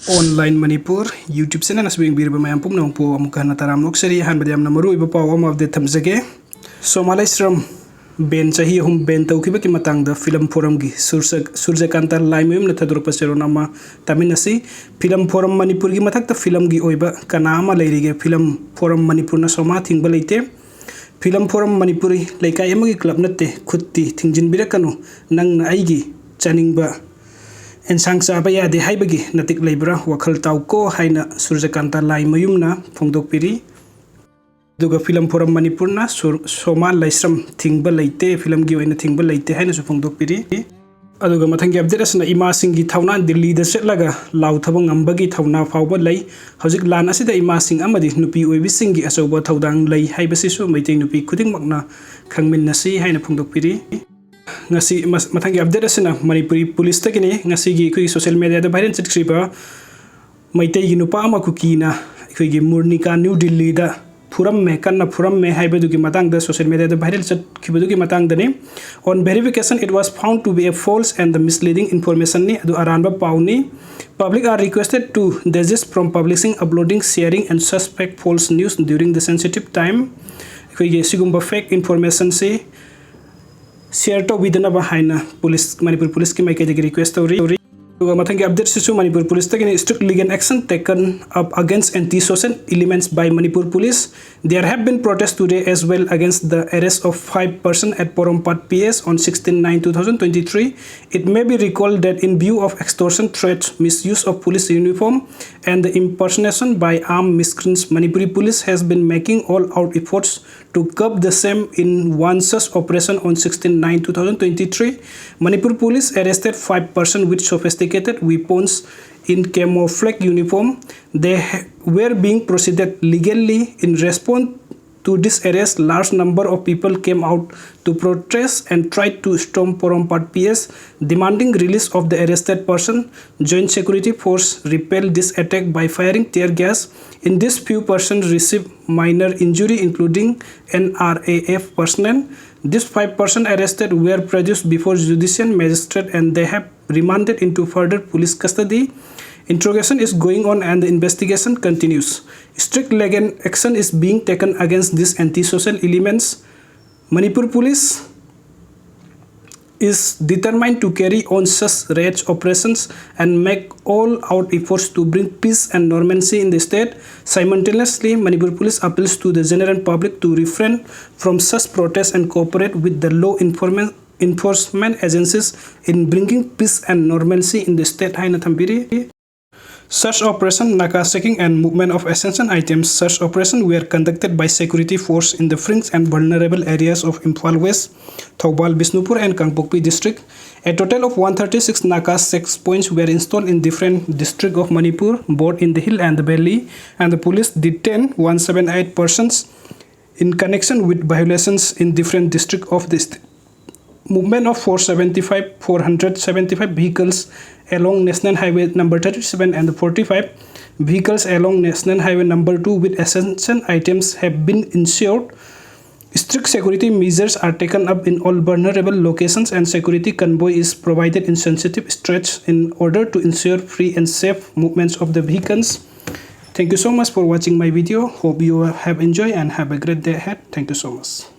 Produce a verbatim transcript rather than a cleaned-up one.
Online Manipur YouTube channel ꯑꯁꯤꯕꯨ ꯌꯦꯡꯕꯤꯔꯤꯕ ꯃꯌꯥꯝ ꯄꯨꯝꯅꯃꯛꯄꯨ ꯑꯃꯨꯛꯀ ꯍꯟꯅ ꯇꯔꯥꯝꯅ ꯑꯣꯛꯆꯔꯤ꯫ ꯑꯍꯥꯟꯕꯗ ꯌꯥꯝꯅ ꯃꯔꯨ ꯑꯣꯏꯕ ꯄꯥꯎ ꯑꯃ update ꯊꯝꯖꯒꯦ꯫ ꯁꯣꯃꯥ ꯂꯥꯏꯁ꯭ꯔꯝ ban ꯆꯍꯤ ꯑꯍꯨꯝ ban ꯇꯧꯈꯤꯕꯒꯤ ꯃꯇꯥꯡꯗ ꯐꯤꯂꯝ ꯐꯣꯔꯝꯒꯤ ꯁꯨꯔꯖ-, ꯁꯨꯔꯖꯀꯥꯟꯇ ꯂꯥꯏꯃꯌꯨꯝꯅ ꯊꯥꯗꯣꯔꯛꯄ ꯆꯦꯔꯣꯜ ꯑꯃ ꯇꯥꯃꯤꯟꯅꯁꯤ꯫ ꯐꯤꯂꯝ ꯐꯣꯔꯝ ꯃꯅꯤꯄꯨꯔꯒꯤ ꯃꯊꯛꯇ ꯐꯤꯂꯝꯒꯤ ꯑꯣꯏꯕ ꯀꯅꯥ ꯑꯃ ꯂꯩꯔꯤꯒꯦ? ꯐꯤꯂꯝ ꯐꯣꯔꯝ ꯃꯅꯤꯄꯨꯔꯅ ꯁꯣꯃꯥ ꯊꯤꯡꯕ ꯂꯩꯇꯦ꯫ ꯐꯤꯂꯝ ꯐꯣꯔꯝ ꯃꯅꯤꯄꯨꯔꯤ ꯂꯩꯀꯥꯏ ꯑꯃꯒꯤ club ꯅꯠꯇꯦ, ꯈꯨꯠꯇꯤ ꯊꯤꯡꯖꯤꯟꯕꯤꯔꯛꯀꯅꯨ꯫ ꯅꯪꯅ ꯑꯩꯒꯤ ꯆꯥꯅꯤꯡꯕ ꯑꯦꯟꯁꯥꯡ ꯆꯥꯕ ꯌꯥꯗꯦ ꯍꯥꯏꯕꯒꯤ ꯅꯇꯤꯛ ꯂꯩꯕ꯭ꯔꯥ? ꯋꯥꯈꯜ ꯇꯥꯎꯀꯣ ꯍꯥꯏꯅ ꯁꯨꯔꯖꯀꯥꯟꯇ ꯂꯥꯏꯃꯌꯨꯝꯅ ꯐꯣꯡꯗꯣꯛꯄꯤꯔꯤ꯫ ꯑꯗꯨꯒ ꯐꯤꯂꯝ ꯐꯣꯔꯝ ꯃꯅꯤꯄꯨꯔꯅ ꯁꯨꯔ-, ꯁꯣꯃꯥ ꯂꯥꯏꯁ꯭ꯔꯝ ꯊꯤꯡꯕ ꯂꯩꯇꯦ, ꯐꯤꯂꯝꯒꯤ ꯑꯣꯏꯅ ꯊꯤꯡꯕ ꯂꯩꯇꯦ ꯍꯥꯏꯅꯁꯨ ꯐꯣꯡꯗꯣꯛꯄꯤꯔꯤ꯫ ꯑꯗꯨꯒ ꯃꯊꯪꯒꯤ update ꯑꯁꯤꯅ ꯏꯃꯥꯁꯤꯡꯒꯤ ꯊꯧꯅꯥ, ꯗꯤꯜꯂꯤꯗ ꯆꯠꯂꯒ ꯂꯥꯎꯊꯕ ꯉꯝꯕꯒꯤ ꯊꯧꯅꯥ ꯐꯥꯎꯕ ꯂꯩ꯫ ꯍꯧꯖꯤꯛ ꯂꯥꯟ ꯑꯁꯤꯗ ꯏꯃꯥꯁꯤꯡ ꯑꯃꯗꯤ ꯅꯨꯄꯤ ꯑꯣꯏꯕꯤꯁꯤꯡꯒꯤ ꯑꯆꯧꯕ ꯊꯧꯗꯥꯡ ꯂꯩ ꯍꯥꯏꯕꯁꯤꯁꯨ ꯃꯩꯇꯩ ꯅꯨꯄꯤ ꯈꯨꯗꯤꯡꯃꯛꯅ ꯈꯪꯃꯤꯟꯅꯁꯤ ꯍꯥꯏꯅ ꯐꯣꯡꯗꯣꯛꯄꯤꯔꯤ꯫ ꯉꯁꯤ ꯃꯁ-, ꯃꯊꯪꯒꯤ update ꯑꯁꯤꯅ ꯃꯅꯤꯄꯨꯔꯤ ꯄꯨꯂꯤꯁꯇꯒꯤꯅꯤ꯫ ꯉꯁꯤꯒꯤ ꯑꯩꯈꯣꯏꯒꯤ social media ꯗ viral ꯆꯠꯈ꯭ꯔꯤꯕ ꯃꯩꯇꯩꯒꯤ ꯅꯨꯄꯥ ꯑꯃ ꯀꯨꯀꯤꯅ ꯑꯩꯈꯣꯏꯒꯤ ꯃꯨꯔꯅꯤꯀꯥ ꯅ꯭ꯌꯨ ꯗꯤꯜꯂꯤꯗ ꯐꯨꯔꯝꯃꯦ, ꯀꯟꯅ ꯐꯨꯔꯝꯃꯦ ꯍꯥꯏꯕꯗꯨꯒꯤ ꯃꯇꯥꯡꯗ social media the viral ꯆꯠꯈꯤꯕꯗꯨꯒꯤ ꯃꯇꯥꯡꯗꯅꯤ꯫ On verification, it was found to be a false and the misleading information ꯅꯤ, ꯑꯗꯨ ꯑꯔꯥꯟꯕ ꯄꯥꯎꯅꯤ꯫ Public are requested to desist from publishing, uploading, sharing and suspect false news during the sensitive time. ꯑꯩꯈꯣꯏꯒꯤ ꯁꯤꯒꯨꯝꯕ fake information ꯁꯤ share ꯇꯧꯕꯤꯗꯅꯕ ꯍꯥꯏꯅ police, Manipur ꯄꯨꯂꯤꯁꯀꯤ ꯃꯥꯏꯀꯩꯗꯒꯤ request ꯇꯧꯔꯤ꯫ ꯑꯗꯨꯒ ꯃꯊꯪꯒꯤ update ꯁꯤꯁꯨ Manipur ꯄꯨꯂꯤꯁꯇꯒꯤꯅꯤ꯫ Strict legal action taken up against anti-social elements by Manipur Police. There have been protests today as well against the arrest of five person at Porompat P S on sixteen nine two thousand twenty-three. It may be recalled that in view of extortion threats, misuse of police uniform, and the impersonation by armed miscreants, Manipuri police has been making all-out efforts to curb the same. In one such operation on sixteen nine two thousand twenty-three, Manipur police arrested five person with sophisticated weapons in camouflage uniform. They ha-, were being proceeded legally. In response to this arrest, large number of people came out to protest and tried to storm Porompat P S, demanding release of the arrested person. Joint Security Force repelled this attack by firing tear gas. In this, few persons received minor injury, including N R A F personnel. These five persons arrested were produced before judicial magistrate and they have remanded into further police custody. Interrogation is going on and the investigation continues. Strict legal action is being taken against these antisocial elements. Manipur Police is determined to carry on such raid operations and make all out efforts to bring peace and normalcy in the state. Simultaneously, Manipur Police appeals to the general public to refrain from such protests and cooperate with the law enforcement, enforcement agencies in bringing peace and normalcy in the state. ꯍꯥꯏꯅ ꯊꯝꯕꯤꯔꯤ꯫ Search operation, Naka checking and movement of essential items. Search operation were conducted by security force in the fringe and vulnerable areas of Imphal West, Thoubal, Bishnupur and Kangpokpi district. A total of one thirty-six Naka checkpoints were installed in different district of Manipur, both in the hill and the valley, and the police detained one seven eight persons in connection with violations in different district of the state. Movement of four seventy-five, four hundred seventy-five vehicles along National Highway number thirty-seven and forty-five vehicles along National Highway number two with essential items have been ensured. Strict security measures are taken up in all vulnerable locations and security convoy is provided in sensitive stretch in order to ensure free and safe movements of the vehicles. Thank you so much for watching my video. Hope you have enjoyed and have a great day ahead. Thank you so much.